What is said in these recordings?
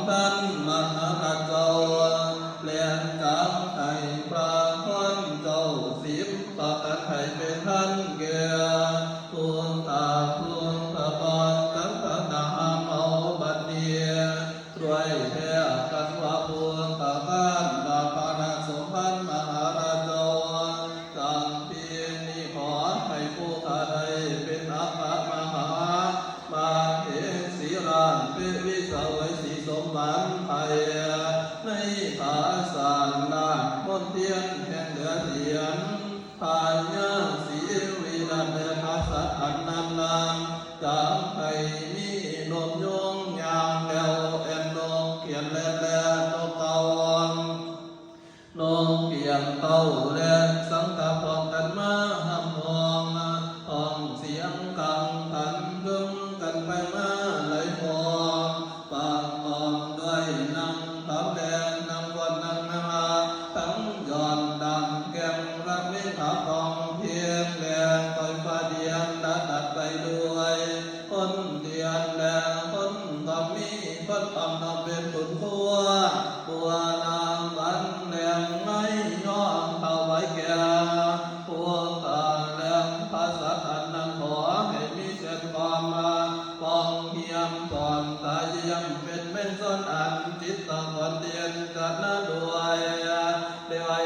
ທ່ານມະຫາລາຊເຈົ້າ ແລະ ຈັກໃຫ້ພະພອນເຈົ້າສິບປະການ ໃຫ້ເປັນທານແກ່ຜູ້ຂ້າພວກຂ້າພະເຈົ້າ ຈັກພະນາເອົາບັດນີ້ ດ້ວຍແທ້ກັນວ່າ ຜູ້ຂ້າພະນາ ພະນາສົມພານມະຫາລາຊເຈົ້າ ຈັ່ງພີນີ້ ຂໍໃຫ້ຜູ້ຂ້າໄດ້ເປັນອັກຂະມະຫາ ມະເຫສີລາຊ ເປວິສາໄວສີສົມຫວັງໄພ ໃນພາສາລາດມົນທຽນແຫ່ງເໜືອທຽນ ພະຍາສີວິລາດ ແລະ ພະສັດອັນນັ້ນນາ ຈັ່ງໃຫ້ມີນົກຍູງຍ່າງແລ້ວແອ່ນ ນົກຂຽນແລນ ແລະ ນົກເຕົ້າ ນົກຂຽນເຕົ້າ ແລະ ສັງຂະພ້ອມກັນມາຮ່ຳຮ້ອງ ຮ້ອງສຽງກັງຂັນ ເຄິ່ງກັນໄປມາຫຼາຍຮ່ອງ ປະກອບດ້ວຍນາງຂາວແດງ ນາງວອນ ນາງນາ ທັງຍ້ອນດັງແກ່ງລະເມງຂາວ ຮ້ອງເພງແລະ ປ່ອຍຟ້າດຽນລະດັດໄປດ້ວຍ ຄົນດຽນແລະຄົນກໍມີ ຄົນອອມນ້ອມເປັນບຸນຄົວ ບົວລາວັນແລງໄມ້ຍ້ອນຖວາຍແກ່ ພວກຂ້າແລະພະສັດອັນນັ້ນ ຂໍໃຫ້ມີແສນຄວາມ ປ້ອງຮຽມສອນຕາຢ້ຽມ ເປັນແມ່ນສອນອັນຈິດຕະກອນເດັ່ນຈະນະດ້ວຍ ໄດ້ໄວ້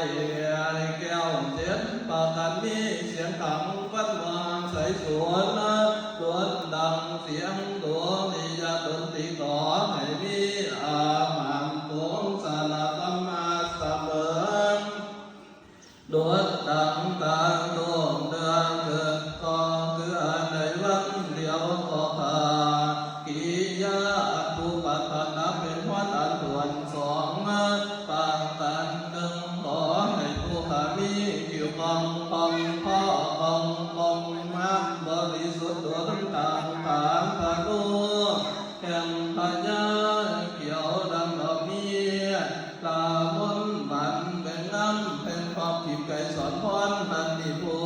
ແກ້ວເຈັດປະການ ມີສຽງກັງວັນວາໃສສວນ ໂດນດັງສຽງໂດລິຍະດົນຕີ ຂໍໃຫ້ມີອາຫານໂພຊະນາກຳມາສະເໝີ ໂດດດັງກາງໂດດເດືອເກີດ ກໍເກືອໃນວັນດຽວກໍຂາດ ກິຍາອັນຜູ້ປາດຖະໜາເປັນຮອດອັນທວນສອງ ປະການໜຶ່ງ ຂໍໃຫ້ຜູ້ຂ້າມີຜິວກອງປ່ອງ ພໍກອງປ່ອງ ງາມບໍລິສຸດ ໂດນຕາມຂາງພະໂລ ແຫ່ງພະຍາຂຽວດັ່ງດອກເມຍ ລາມົນບານແບງງາມ ແຫ່ງຄວາມທີ່ໄກສອນພອນນັ້ນນີ້ ຜູ້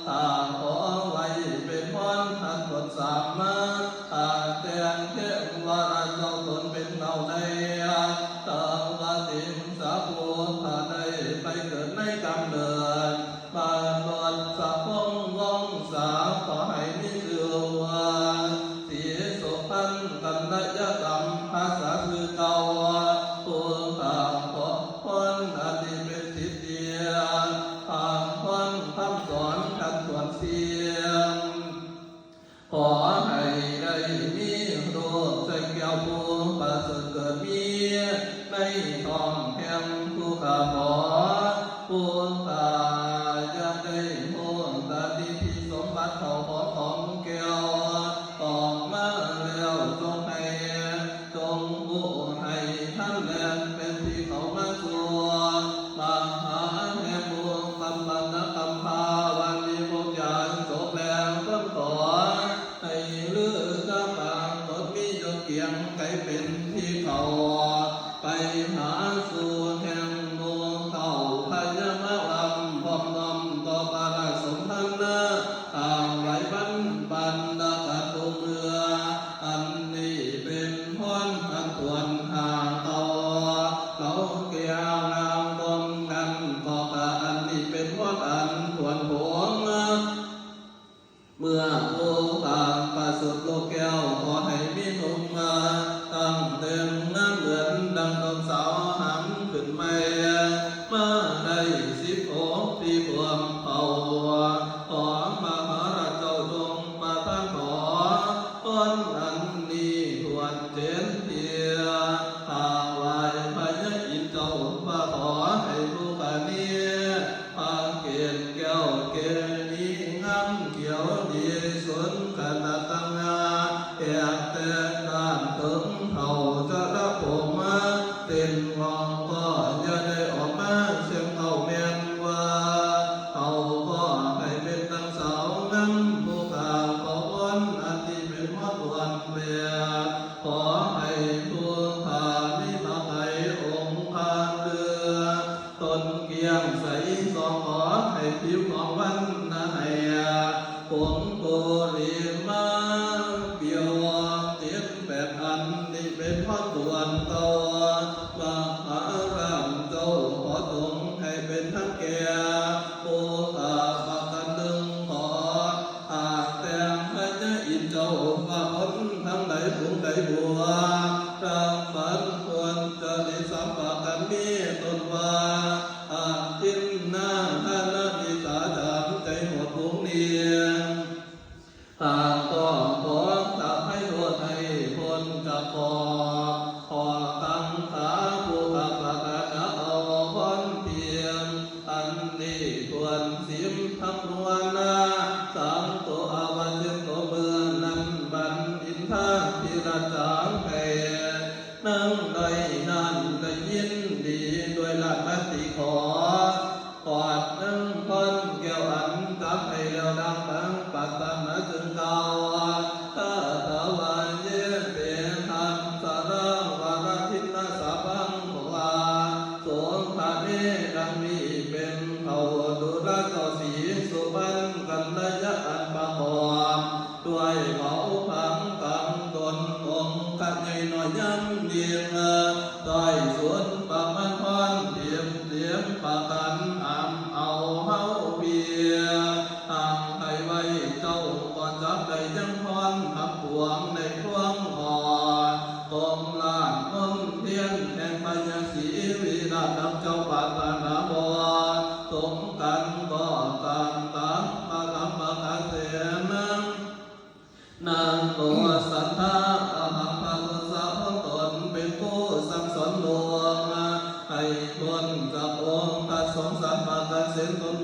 ຂ້າຂໍໄວ້ເປັນພອນອັນທົດສາມມາ ຂ້າແຕ່ງເທວະລາຊເຈົ້າຕົນເປັນເງົາໃນ ເຈົ້າວ່າເຕັມສາ ຜູ້ຂ້າໄດ້ໄປເກີດໃນກຳເນີດ ມະນຸດສະພົງວົງສາ ຂໍໃຫ້ມີຊື່ວ່າ ສີສຸພັນກັນລະຍະກຳພາສາຄືເກົ່າ ຜູ້ຂ້າຂໍພອນອັນນີ້ເປັນສິດທຽນ ພາພອນຄຳສອນທັນທວນສຽງ ຂໍໃຫ້ໄດ້ມີລູກໃສ່ແກ້ວ ຜູ້ປະເສີດເກີດມີ ໃນທ້ອງແຫ່ງຜູ້ຂ້າພໍ່ ຜູ້ຂ້າຢາກໄດ້ຮູ້ຕາດີທີ່ສົມບັດເຂົ້າຂອງຂອງແກ້ວ ອອກມາແລ້ວຈົ່ງໃຫ້ ຈົ່ງຮູ້ໃຫ້ທັນແລນ ເປັນທີ່ເຂົ້າມາສູ່ມະຫາແຫ່ງໝູ່ກຳບັນນະກຳພາ ວັນມີພວກຢານໂສກແລນຄົນຂໍ ໃຫ້ລືກາປາກົດມີຍົດກຽງໄກເປັນທີ່ເຂົ້າ ໄປຫາສູ່ແຫ່ງໝູ່ເຂົ້າພະຍາມາລຳ ພ້ອມນ້ອມຕໍ່ພະລາຊສົມພັນນາ ຖວາຍບັນບັນດາການຕົວເມືອ ອັນນີ້ເປັນພອນອັນຄວນຫາເອົາ ເອົາແກ່ງາມປ້ອງກັນ ກໍກະອັນນີ້ເປັນພອນອັນຄວນໂພງ ເມື່ອໂອກາດປະສົບໂລກແກ້ວ ຂໍໃຫ້ມີນົມມາຕັ້ງແຕ່ງງານ ເໝືອນດັ່ງດອກສາວຫາມຂຶ້ນໃໝ່ ມາໄດ້ສິບຫົກປີພວມເຂົາ ຂໍມະຫາລາຊເຈົ້າຈົ່ງປະທານຂໍ ພອນອັນນີ້ທວນເຈັດເທື່ອ ຖວາຍພະຍາອິນເຈົ້າວ່າ ຂໍໃຫ້ລູກອັນນີ້ ພະເກດແກ້ວເກນີງາມຂຽວດີ ສົນຂະໜາດຕັ້ງໜ້າ ແອບແຕ່ດ້ານເຖິງເຖົ້າຈະລະຜົມມາ ເສັ້ນງອກກໍຢ່າໄດ້ອອກມາ ເຊິ່ງເຖົ້າແມ່ນວ່າ ເຖົ້າກໍໃຫ້ເປັນນາງສາວງາມ ຜູ້ຂ້າຂໍພອນອັນທີ່ເປັນຮອດວັນແລກ ຂໍໃຫ້ຜູ້ຂ້າມີ ອັນເກົ່າ ມະຫາລານເຈົ້າ ຂໍຈົ່ງໃຫ້ເປັນທາງແກ່ຜູ້ຂ້າປະການໜຶ່ງ ຂໍຫາກແຕ່ງພະຍາອິນເຈົ້າ ຟ້າຝົນທັງຫຼາຍຝູງໃດບົວ ທັງຝັນຄວນຈະໄດ້ສາມປະການ ມີຕົ້ນວ່າ ອາທິນນາທານະວິສາຈານ ໃຈໂຫດຝູງນີ້ ຫາກຕ້ອງຂໍອະໄພໂທດໃຫ້ພົ້ນຈາກເຄາະ ຂໍຕັ້ງຂ້າຜູ້ຂ້າປະການເອົາພອນພຽງ ອັນນີ້ຄວນສິມທັງມວນນາ ສັງໂຄອາວາເຊໂຕ ເມື່ອນັ້ນບັນອິນທາທິລາດຈາງໃຫ້ ນາງໄດ້ນັ້ນໄດ້ຍິນດີດ້ວຍລາດມະຕິຂໍ ຂອດນາງພອນແກ້ວອັນຈັບໃຫ້ແລ້ວ ດັ່ງດັ່ງປາດຖະໜາຈຶ່ງກ່າວວ່າ ຄາຖາວາເຍ ເຕ ທັງສະລາວະລະທິນນະສາພັງ ພວກວ່າ ໂສພະເນ ດັ່ງນີ້ເປັນເຂົາ ດູລະເຈົ້າສີສຸວັນກັນລະຍະອັນປະກອບ ດ້ວຍເຂົາພັງກັນຕົນອົງຄະໃຫຍ່ນ້ອຍຍຳຍິ່ງ ດ້ອຍສຸນປະມານພອນ ທີມຕຽມປະກັນອຳເອົາເຮົາເບຍ ຫາກໃຜໄວ້ເຈົ້າກໍຈັກໄດ້ຍັງພອນທັງປວງໃນພວງຂອດ ຕົມລາດມົນພຽນແຫ່ງພະຍາສີວິລາດ ດັ່ງເຈົ້າປາດຖະໜາບໍ່ສົມກັນ ກໍຕາມຕາມພະທຳມະກະແສນ ນາໂມສັດທາອະຫັງພະພຸດທະສາ ຂອງຕົນເປັນຜູ້ສັ່ງສອນໂລກ ໃຫ້ພົ້ນຈາກອົງພະສົງສາມປະການເຊັ່ນຕົນ